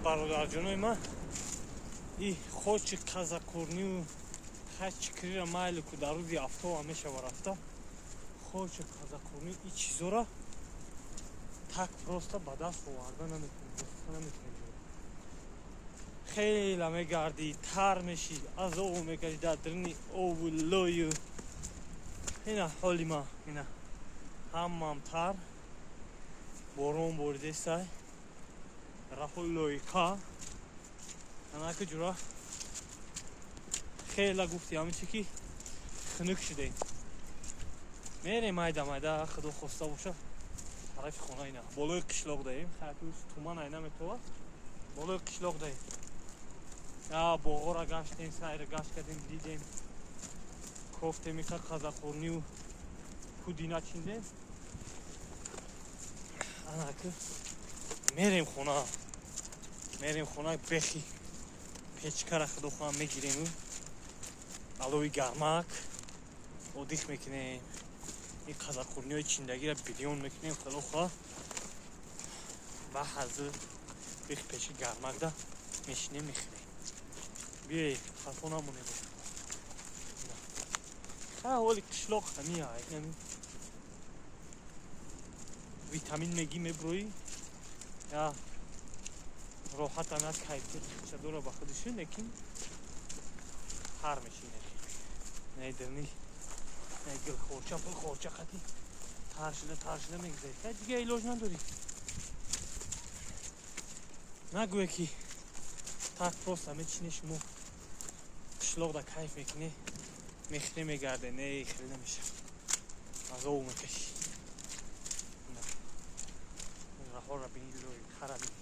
Бародарҷонои ман, и хочи қазақурнию хачикрира майли ку дар рӯзи афтова мешава рафта. Хочи қазақурни и чизора так просто ба даст оварда наметавонӣ. Хела мегардӣ, тар мешӣ, азобу мекашӣ дар дарини обу лою. Ина ҳоли ма, ина ҳамаам тар, борон боридесай, раҳои лоиқа. Анаки ҷура хела гуфти ҳамин чи ки хунук шудем. Мерем майда майда, худо хоста боша, тарафи хона. Ина болои қишлоқ даем, туман ай наметова, болои қишлоқ даем. Боғора гаштем, сайра гашт кардем, дидем, кофтем, иқа қазақурнию пудина чиндем. Анаки мерем хона, мерем хона, бехи печкара худо хоҳам мегирему алови гармак одих мекунем. Ин қазақурниҳои чиндагиро бирён мекунем, худо хоҳ, ва ҳазир бехи печки гармакда мешинем, мехӯрем. Биёй, хафо намонем. Ҳоли қишлоқ ҳамия, витамин мегӣ, меброӣ, я роҳатам, як кайфияти худша дора ба худиши, лекин тар мешинем. Найдирни гилхорча, пулхорча қати тар шуда, тар шуда мегузарӣ, дига илоҷ надорӣ. Нагӯе ки так просто мечинӣ, шумо қишлоқда кайф мекунӣ, мехӯрӣ, мегарде. Не, хеле намешавад, азоб мекашӣ. Раҳора бини, лои хара бини.